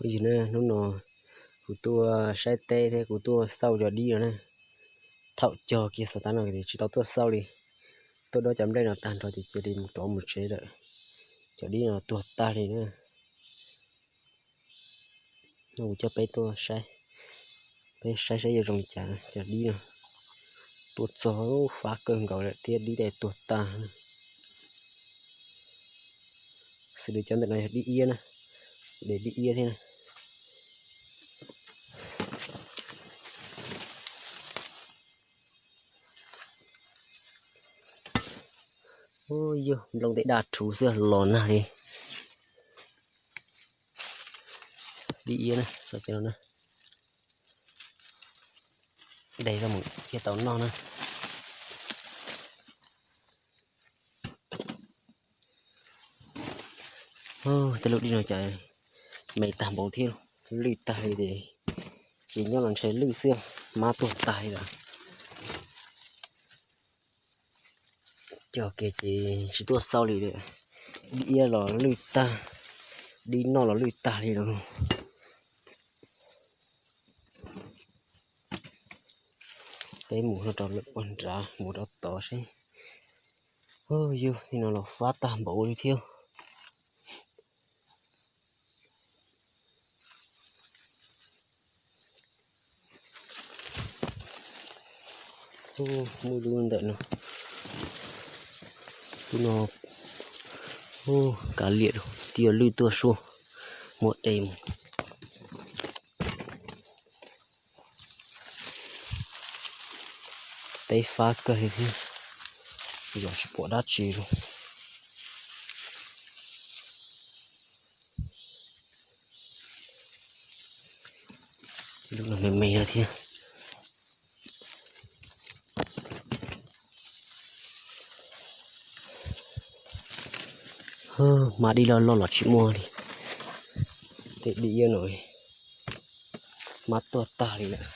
Hnub no kuv tuaj saib teb thiab kuv tuaj xauj cov dib no na. Thaum cog kiag xov tooj no tsis tau tuaj xauj li, tuaj dob cov nplej no tag nrho ces cia li mus rov mus tsev lawm. Cov dib no tuag tag li na. No kuv coj peb tuaj saib, peb saib saib yuav zoo li cas. Cov dib no tuaj txog fab kawg nkaus lawm thiab dib tej tuag tag. Xws li cov ntawm no yog dib iab na, de dib iab thiab. Yog nplooj tej daj rhuv xwb los nag li. Dib iab na, de los thiaj tau noj na. Tej lub dib no cas me tag npaum thiab, lwj tag li ces, ces nyob los ntshe lwj xwb, mab tuag tag li lawm. Cog kiag ces tsis tuaj xauj li lawm. Dib iab los lwj tag, dib noj los lwj tag li lawm. Peb mus no rau lawm puag nrad mus rau tod seb. Yog li no los fab tag npaum li thiab. Muaj lub ntawm no, lub no kav liam, twb yuav lwj tuaj suab, muab de mus. Teb fab kawg li thiab, yog tsis pom dab tsi li. Lub no me me no thiab. Mab dib loj loj los tsis muaj li. Tej dib iab no mab tuag tag li lawm.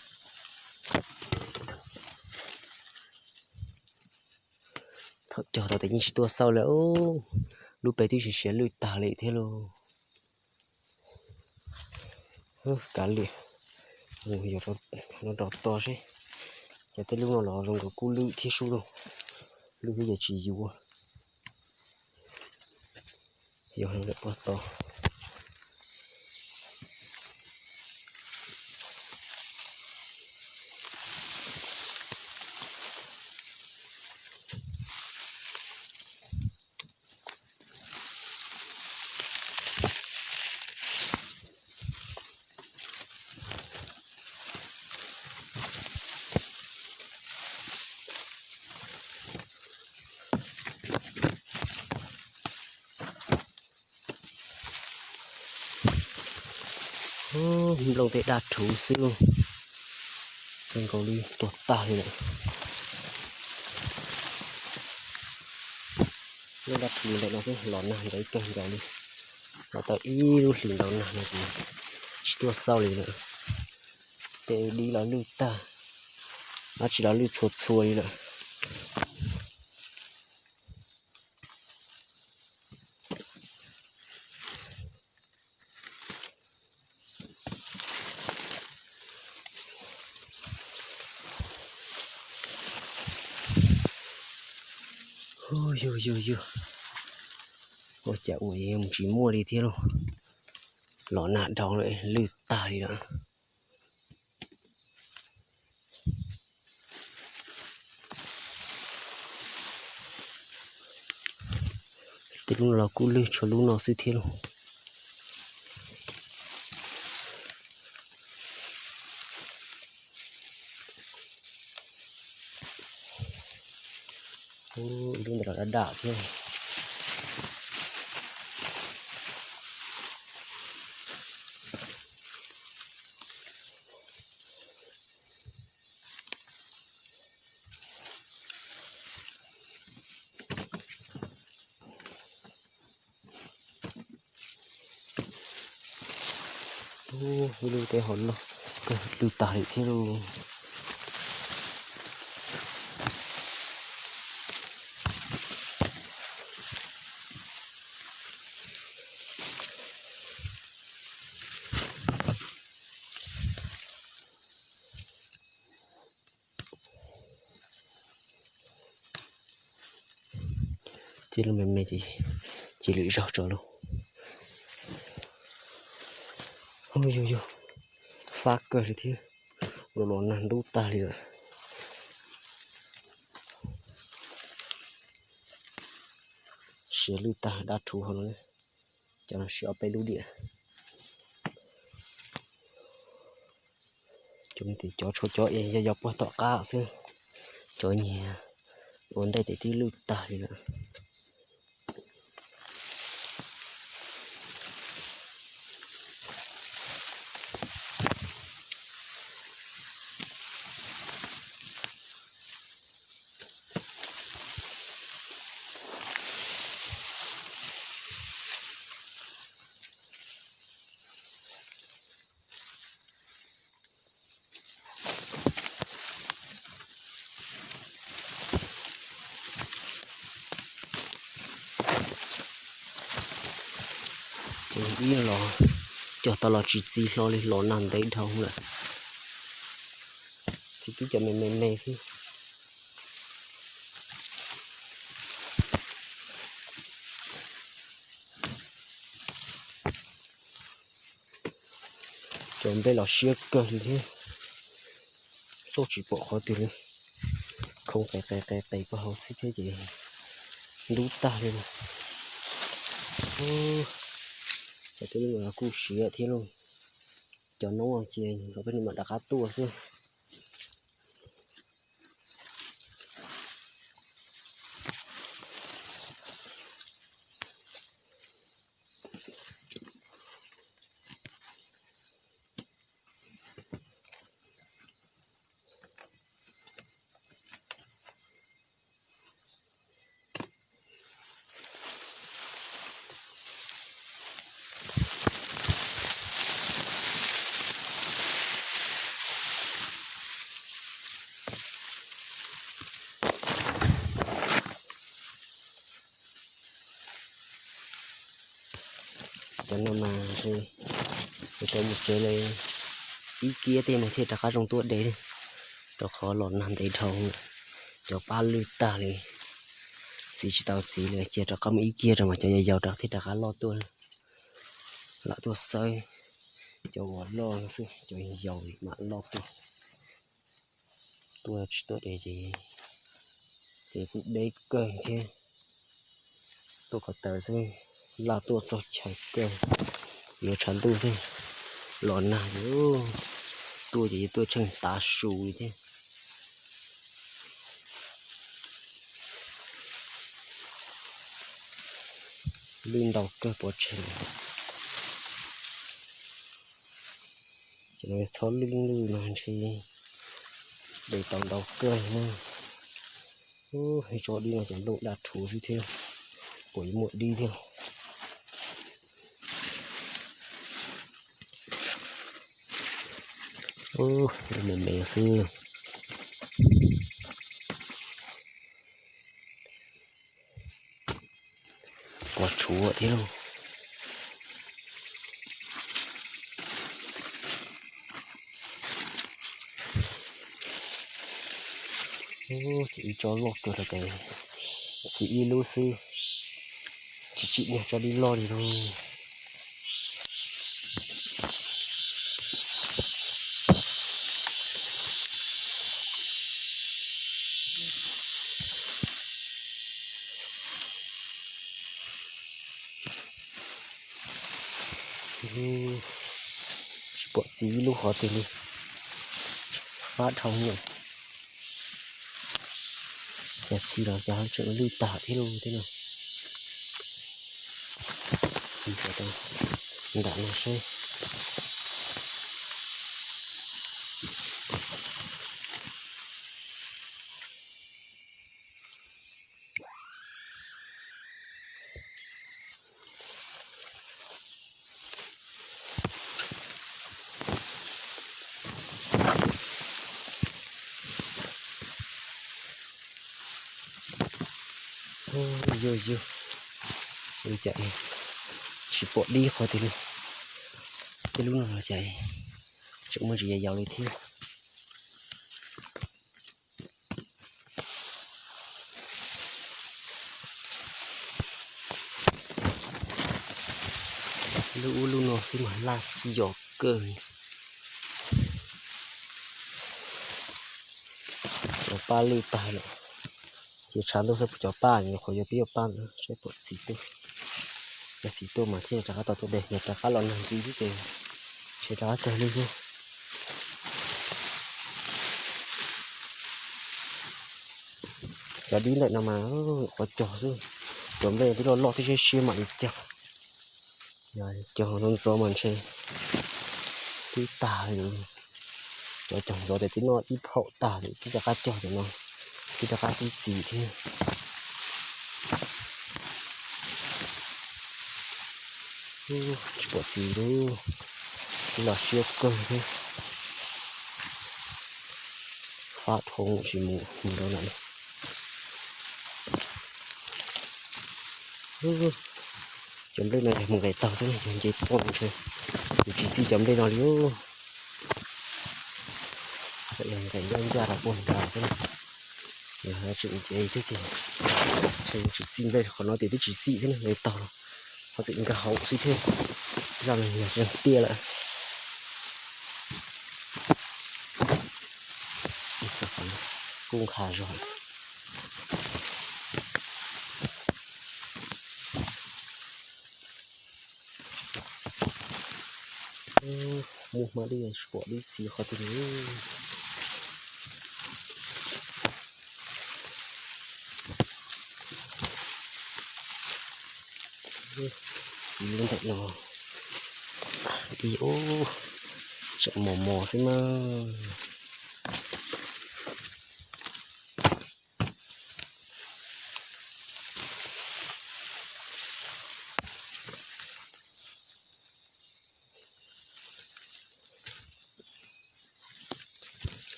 Thaum cog tau tes yeej tsis tuaj xauj lawm, lub pem twb siav siav lwj tag li thiab lauj. Kav liam, mus yog no rau tod seb, ces tej lub no los zoo nkaus kuj lwj thiab sub lauj, lwj thiab ces tsis yuav. Yog lawm puag tod. Nplooj tej daj rhuv xwb lauj, zoo nkaus li tuag tag li lawm. Nplooj daj rhuv ntawm no xwb los nag ntawd kawg nkaus li, los tau ib lub hlis ntaus nag no ces tsis tuaj xauj li lawm. Tej dib los lwj tag, dab tsi los lwj txhua txhua li lawm. Yug yug yug, ua cas ua mus tsis muaj li thiab lauj. Los nag dhau lawm, lwj tag li lawm. Tej lub no los kuj lwj tshua lub no xwb thiab lauj. Ib lub ntawd los daj daj thiab. Ib lub teb hauv loj kawg lwj tag li thiab lauj. Tib lub me me ces cia li zaug tso lauj. Ub, yog yog, fab kawg li thiab, los los nag ntub tag li lawm. Siav lwj tag dab rhuv hauv no. Cov no siav ob peb lub diam. Cov me tim cov tshuav cov es yog yog puag tom qab xwb, cov nyias ua ntej ces twb lwj tag li lawm. Ces ib los cog tau los tsis txi hlo li, los nag ntev dhau lawm. Ces twb cov me me me xwb. Cov nplej los siab kawg li thiab, txoj tsis pom qhov twg li, khoov qes qes qes qes pag hauv xwb thiab ces ntub tag li. Cov twb kuj siav thiab lauj, cov noob ces peb mam rov qab tuaj xwb. Cov no mas rau mus tsev li ib kiab tej mas thiaj rov qab zoo tuaj de, rau qhov los nag ntev dhau, cov pab lwj tag li, txiv tsis tau txiv li, cia rov qab mus ib kiag rau mas cov yau yau rov thiaj rov qab loj tuaj, lam tuaj xawb cov uas loj xwb, cov yau mam loj tuaj. Tuaj tsis tuaj de ces, ces kuj deb kawg thiab. Tuaj ko taw xwb, laj tuaj txog chaw kawg, yuav tshav ntuj xwb, los nag yuav tuaj ces yuav tuaj tsheej tav su li thiab. Lwj ntau kawg pov tseg. Ces txhob lwj lwj no ntshe de tau ntau kawg na. Ub, tso dib no ces nplooj daj rhuv xwb thiab, puas yuav muaj dib thiab. Ub, me me xwb. Pos tshuav thiab lauj. Ces wb tso loj kawg rau ces txiv ib lub xwb, tsis tsim nyog tso dib loj li lauj. Tsis pom txiv ib lub qhov twg li, fab dhau lawm. Cov txiv los cov tseem lwj tag thiab lauj thiab no. Nram no seb. Yog yog, cas tsis pom dib qhov twg li. Tej lub no los cas tseem muaj ntsis yau yau li thiab. Lub ub lub no xwb mas laj yos kawg. Cov paj lwj tag lawm, ces tshav ntuj xwb, cov paj nyuam qhuav yuav peb yuav paj ntawd saib puas txi tuaj. Yog txi tuaj mas thiaj rov qab tau tuaj de, yog rov qab los nag ntxiv xwb ces ntshe rov qab kawg li xwb. Cov dib ntawm no mas qhuav cog xwb, cov nplej twb loj loj twb siab siab mam li cog. Yog cog ntxov ntxov mas ntshe twb tag li. Cov cog ntxov ces twb noj ib phaum tag, twb rov qab cog cov no, twb rov qab tib txiv thiab. Tsis pom txiv li, twb los siab kawg thiab. Fab dhau tsis mus mus rau lawm. Cov nplej no yog mus nqes taug xwb, yog nce tuaj ntshe yus tsis txij cov nplej no li. Yog nqes ncaj ncaj rau puag nrad xwb, yog tseem nce xwb ces ntshe yus tsis txij nplej, qhov no ces twb tsis txij thiab, nqes taug ho txawm nkag hauv xwb thiab. Zaj no yog tiaj lawm. Kuj nqha zog. Muaj hmab dib tsis pom dib txiv qhov twg li. Txiv lub ntawm no ib ub, tseem mos mos xwb na.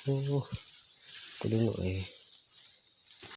Ub, kuv lub no